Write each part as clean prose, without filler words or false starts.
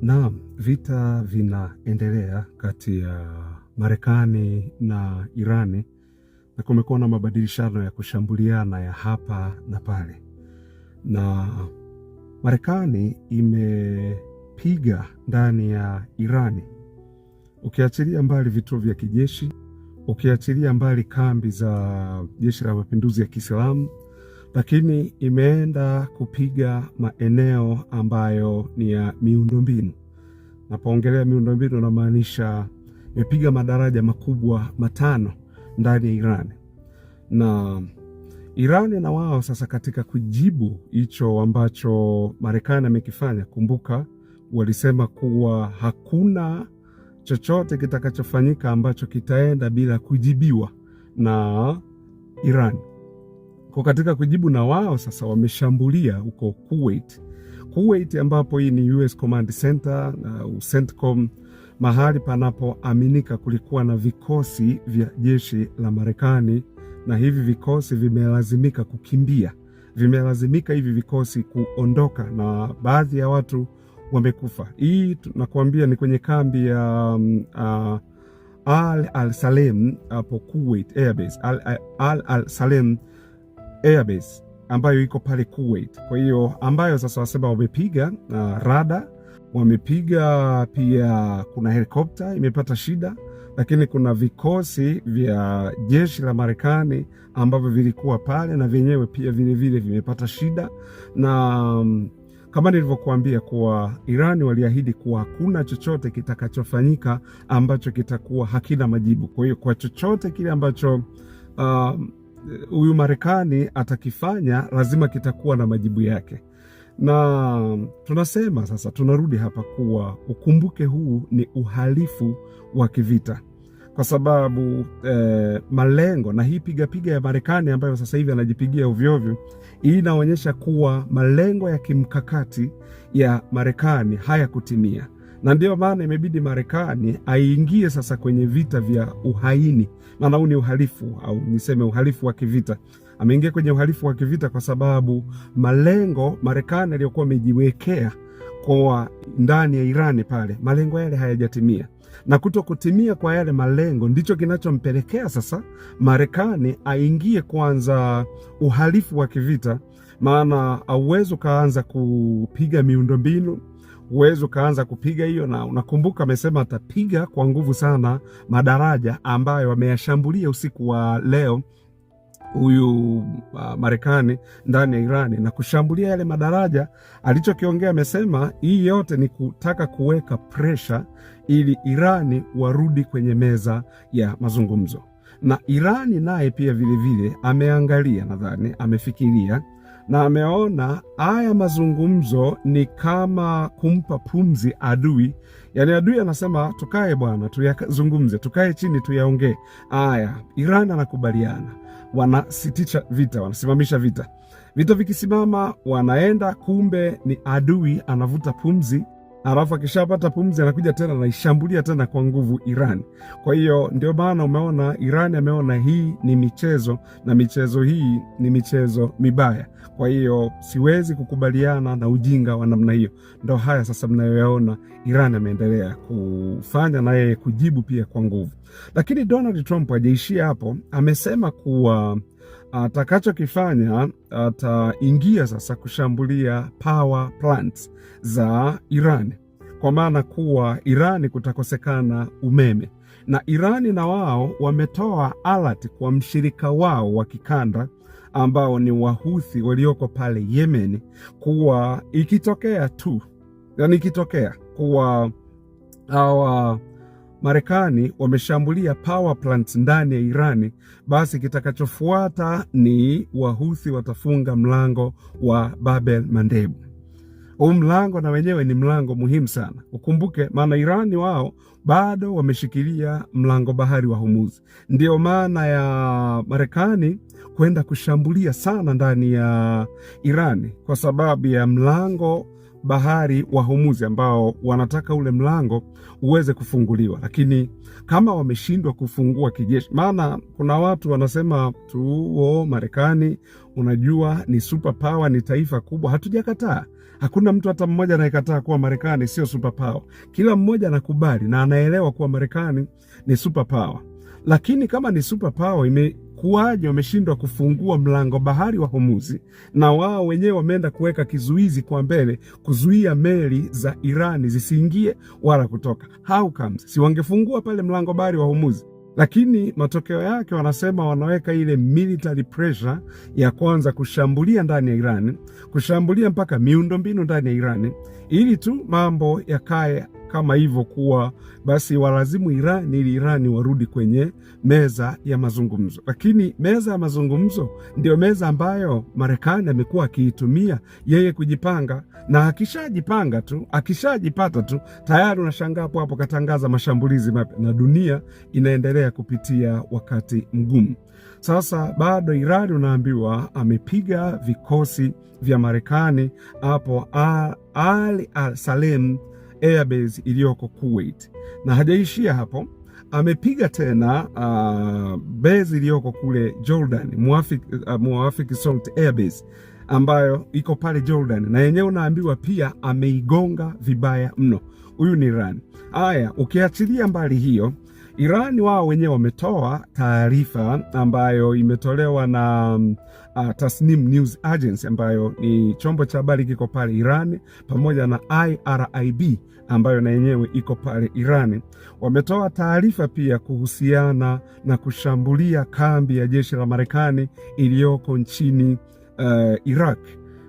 Naam, vita vinaendelea kati ya Marekani na Irani na kumekuwa na mabadilishano ya kushambuliana ya hapa na pale, na Marekani imepiga ndani ya Irani, ukiachilia mbali vituo vya kijeshi, ukiachilia mbali kambi za jeshi la mapinduzi ya Kiislamu, lakini imeenda kupiga maeneo ambayo ni ya miundombinu. Napoongelea miundombinu namaanisha imepiga madaraja makubwa matano ndani ya Iran na Iran na wao sasa, katika kujibu hicho ambacho Marekani amekifanya, kumbuka walisema kuwa hakuna chochote kitakachofanyika ambacho kitaenda bila kujibiwa na Iran. Kwa katika kujibu na wao sasa wameshambulia huko Kuwait. Kuwait ambapo hii ni US Command Center na CENTCOM, mahali panapoaminika kulikuwa na vikosi vya jeshi la Marekani, na hivi vikosi vimelazimika kukimbia, vimelazimika hivi vikosi kuondoka, na baadhi ya watu wamekufa. Hii tunakuambia ni kwenye kambi ya Al Al Salem hapo Kuwait Airbase, Al Al, Al Salem Airbase ambayo iko pale Kuwait. Kwa hiyo ambayo sasa wasema wamepiga rada, wamepiga pia, kuna helikopta imepata shida, lakini kuna vikosi vya jeshi la Marekani ambavyo vilikuwa pale na vyenyewe pia vilevile vimepata shida na kama nilivyokuambia kuwa Irani waliahidi kuwa hakuna chochote kitakachofanyika ambacho kitakuwa hakina majibu. Kwa hiyo kwa chochote kile ambacho huyu Marekani atakifanya lazima kitakuwa na majibu yake, na tunasema sasa, tunarudi hapa kuwa ukumbuke, huu ni uhalifu wa kivita kwa sababu malengo na hii pigapiga ya Marekani ambayo sasa hivi anajipigia ovyoovyo, hii inaonyesha kuwa malengo ya kimkakati ya Marekani hayakutimia, na ndiyo maana imebidi Marekani aingie sasa kwenye vita vya uhaini, maana huu ni uhalifu au niseme uhalifu wa kivita. Ameingia kwenye uhalifu wa kivita kwa sababu malengo Marekani aliyokuwa amejiwekea kwa ndani ya Irani pale, malengo yale hayajatimia na kuto kutimia kwa yale malengo ndicho kinachompelekea sasa Marekani aingie kwanza uhalifu wa kivita, maana auwezi ukaanza kupiga miundombinu, huwezi ukaanza kupiga hiyo. Na unakumbuka amesema atapiga kwa nguvu sana madaraja ambayo ameyashambulia usiku wa leo huyu Marekani ndani ya Irani na kushambulia yale madaraja. Alichokiongea amesema hii yote ni kutaka kuweka presha ili Irani warudi kwenye meza ya mazungumzo. Na Irani naye pia vilevile ameangalia, nadhani amefikiria na ameona haya mazungumzo ni kama kumpa pumzi adui. Yani adui anasema tukae bwana, tuyazungumze, tukae chini tuyaongee haya. Iran anakubaliana, wanasitisha vita, wanasimamisha vita. Vita vikisimama, wanaenda, kumbe ni adui anavuta pumzi alafu akishapata pumzi anakuja tena anaishambulia tena kwa nguvu Iran. Kwa hiyo ndio maana umeona Iran ameona hii ni michezo na michezo hii ni michezo mibaya. Kwa hiyo siwezi kukubaliana na ujinga wa namna hiyo. Ndo haya sasa mnayoyaona Iran ameendelea kufanya na yeye kujibu pia kwa nguvu, lakini Donald Trump hajaishia hapo, amesema kuwa atakachokifanya ataingia sasa kushambulia power plants za Iran, kwa maana kuwa Irani kutakosekana umeme, na Irani na wao wametoa alert kwa mshirika wao wa kikanda ambao ni Wahuthi walioko pale Yemen kuwa ikitokea tu, yani ikitokea kuwa hawa Marekani wameshambulia power plants ndani ya Irani, basi kitakachofuata ni Wahuthi watafunga mlango wa Babel Mandebu. Huu mlango na wenyewe ni mlango muhimu sana, ukumbuke, maana Irani wao bado wameshikilia mlango bahari wa Hormuz. Ndiyo maana ya Marekani kwenda kushambulia sana ndani ya Irani kwa sababu ya mlango bahari wa Hormuz ambao wanataka ule mlango uweze kufunguliwa, lakini kama wameshindwa kufungua kijeshi, maana kuna watu wanasema tu Marekani unajua ni super power, ni taifa kubwa. Hatujakataa, Hakuna mtu hata mmoja anayekataa kuwa Marekani sio superpower. Kila mmoja anakubali na anaelewa kuwa Marekani ni superpower. Lakini kama ni superpower, imekuwaje wameshindwa kufungua mlango bahari wa Hormuz, na wao wenyewe wameenda kuweka kizuizi kwa mbele kuzuia meli za Irani zisiingie wala kutoka? How comes? Si wangefungua pale mlango bahari wa Hormuz? Lakini matokeo yake wanasema wanaweka ile military pressure ya kwanza kushambulia ndani ya Irani, kushambulia mpaka miundombinu ndani ya Irani, ili tu mambo yakae kama hivyo kuwa basi walazimu Irani ili Irani warudi kwenye meza ya mazungumzo. Lakini meza ya mazungumzo ndio meza ambayo Marekani amekuwa akiitumia yeye kujipanga, na akishajipanga tu, akishajipata tu tayari unashangaa hapo hapo katangaza mashambulizi mapya, na dunia inaendelea kupitia wakati mgumu. Sasa bado Irani unaambiwa amepiga vikosi vya Marekani hapo Al Salem Airbase iliyoko Kuwait, na hajaishia hapo, amepiga tena base iliyoko kule Jordan, Muwafik Salt Airbase ambayo iko pale Jordan, na yenyewe unaambiwa pia ameigonga vibaya mno. Huyu ni Iran. Haya, ukiachilia mbali hiyo, Iran wao wenyewe wametoa taarifa ambayo imetolewa na Tasnim News Agency ambayo ni chombo cha habari kiko pale Iran, pamoja na IRIB ambayo na yenyewe iko pale Iran. Wametoa taarifa pia kuhusiana na kushambulia kambi ya jeshi la Marekani iliyoko nchini Iraq,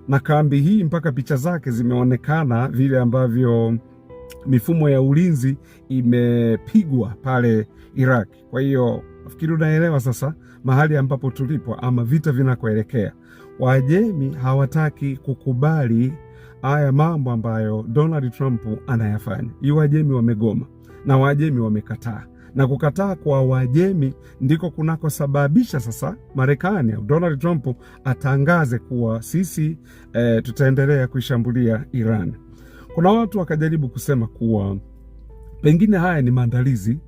na kambi hii mpaka picha zake zimeonekana vile ambavyo mifumo ya ulinzi imepigwa pale Iraq. Kwa hiyo nafikiri unaelewa sasa mahali ambapo tulipo ama vita vinakoelekea. Waajemi hawataki kukubali haya mambo ambayo Donald Trump anayafanya. Hii Waajemi wamegoma na Waajemi wamekataa, na kukataa kwa Waajemi ndiko kunakosababisha sasa Marekani au Donald Trump atangaze kuwa sisi tutaendelea kuishambulia Iran. Kuna watu wakajaribu kusema kuwa pengine haya ni maandalizi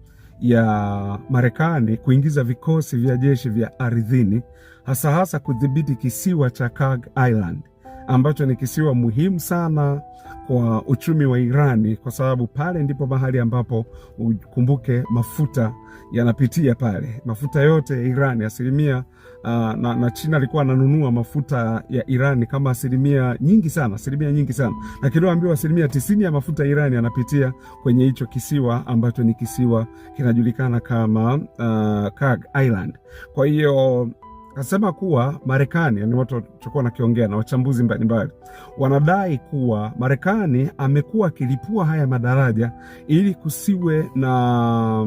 ya Marekani kuingiza vikosi vya jeshi vya ardhini hasa hasa kudhibiti kisiwa cha Kag Island ambacho ni kisiwa muhimu sana kwa uchumi wa Irani, kwa sababu pale ndipo mahali ambapo ukumbuke mafuta yanapitia pale, mafuta yote ya Irani asilimia na China alikuwa ananunua mafuta ya Irani kama asilimia nyingi sana, asilimia nyingi sana, lakini waambiwa 90% ya mafuta ya Irani yanapitia kwenye hicho kisiwa ambacho ni kisiwa kinajulikana kama Kag Island. Kwa hiyo kasema kuwa Marekani, yani watu walichokuwa nakiongea na wachambuzi mbalimbali wanadai kuwa Marekani amekuwa akilipua haya madaraja ili kusiwe na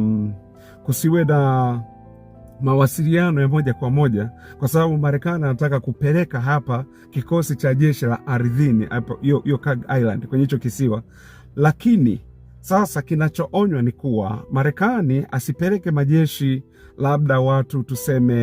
mawasiliano ya moja kwa moja, kwa sababu Marekani anataka kupeleka hapa kikosi cha jeshi la ardhini hapo hiyo Kag Island kwenye hicho kisiwa, lakini sasa kinachoonywa ni kuwa Marekani asipeleke majeshi labda watu tuseme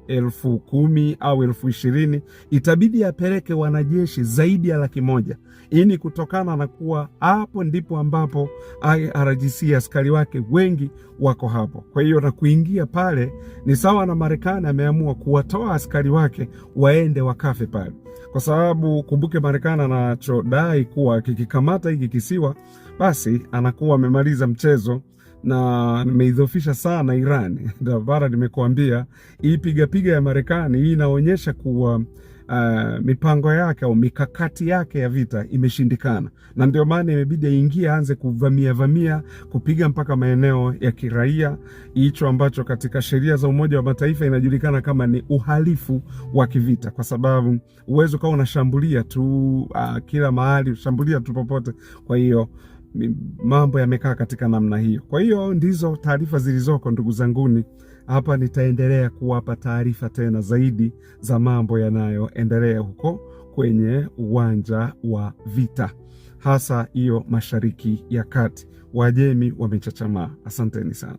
10,000 au 20,000, itabidi apeleke wanajeshi zaidi ya 100,000. Hii ni kutokana na kuwa hapo ndipo ambapo IRGC askari wake wengi wako hapo. Kwa hiyo na kuingia pale ni sawa na Marekani ameamua kuwatoa askari wake waende wakafe pale, kwa sababu kumbuke, Marekani anachodai kuwa kikikamata hiki kisiwa basi anakuwa amemaliza mchezo na nimeidhofisha sana Iran. Ndio bara nimekuambia hii pigapiga ya Marekani hii inaonyesha kuwa mipango yake au mikakati yake ya vita imeshindikana, na ndio maana imebidi aingie aanze kuvamia vamia kupiga mpaka maeneo ya kiraia, hicho ambacho katika sheria za Umoja wa Mataifa inajulikana kama ni uhalifu wa kivita, kwa sababu uwezo ukawa unashambulia tu kila mahali, ushambulia tu popote. Kwa hiyo mambo yamekaa katika namna hiyo. Kwa hiyo ndizo taarifa zilizoko ndugu zanguni. Hapa nitaendelea kuwapa taarifa tena zaidi za mambo yanayoendelea huko kwenye uwanja wa vita, hasa hiyo Mashariki ya Kati. Wajemi wamechachamaa. Asanteni sana.